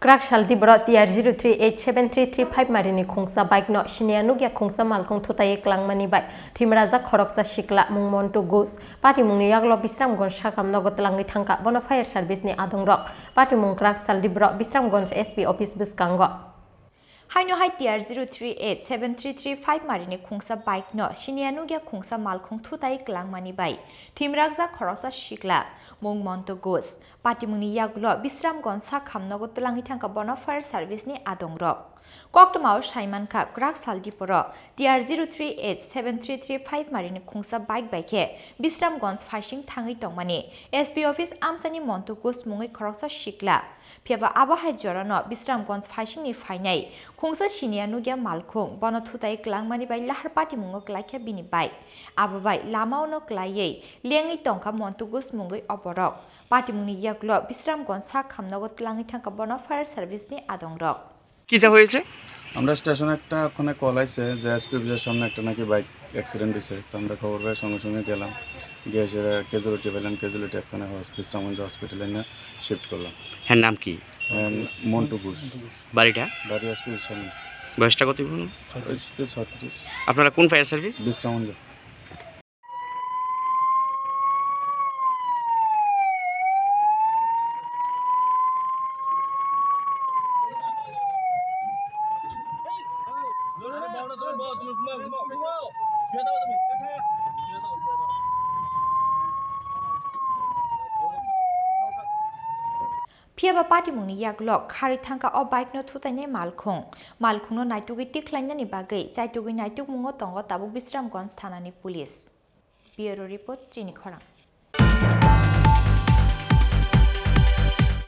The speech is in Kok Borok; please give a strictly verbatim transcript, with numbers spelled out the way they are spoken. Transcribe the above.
Kwrak saldi borok T R zero three eight seven three three five marini khungsa bike no siniya nukya khungsa malkhung thutaiwi kwlangmani bai thwimrajak khoroksa sikla mung Montu Gush. Patimungni yagulo Bisramganj sakam nogo twlangwi thangkha, bono fire service ni adongrok. Patimung kwrak saldi borok Bisramganj S P office bwskango. Haino hai T R zero three eight seven three three five marini khungsa bike no siniya nukya khungsa malkhung thutai kwlangmani bai thwimrakjak khoroksa sikla mung Montu Gush. Patimungni yagulo Bisramganj sakam nogo twlangwi thangkha, bono fire service ni adongrok. Koktwmao saimankha, kwrak saldi borok T R zero three eight seven three three five marini khungsa bike bai khe Bisramganj phaising thangwi tongmani S P office amchaini Montu Gush mungwi khoroksa sikla. Phiyaba abo hai jorano Bisramganj phaisingni phainai khungsa siniya nukya malkhung bono thutai kwlangmani bai lahar patimungo kwlaikha bini bike. Abo bai lamao no kwlaiwi lengwi tongkha Montu Gush mungwi o borok. Patimungni yagulo Bisramganj sakam nogo twlangwi thangkha, bono fire service ni adongrok. কিটা হয়েছে? আমরা স্টেশনে একটা ওখানে কল আইছে যে এসপি অফিসের সামনে একটা নাকি বাইক অ্যাক্সিডেন্ট হয়েছে। তো আমরা খবর পেয়ে সঙ্গে সঙ্গে গেলাম, গিয়ে সেটা ক্যাজুয়ালিটি পেলাম, ক্যাজুয়ালিটি এখানে হস-, বিশ্রামগঞ্জ হসপিটালে নিয়ে শিফট করলাম। হ্যাঁ, নাম কি? এম, মন্টু ঘোষ। বাড়িটা? বাড়ি এসপি অফিসের সামনে। বয়সটা কত বলুন? ছত্রিশ। এই তো ছত্রিশ। আপনারা কোন fire service? Bishramganj. Phiyaba patimungni yagulo kharwi thangkha o bike no thutainai malkhung. Malkhungno naitugwi tikhlainani bagwi chaitugwi naitukmungo tongo tabuk Bisramganj thanani police. Bureau report, Chini Khorang.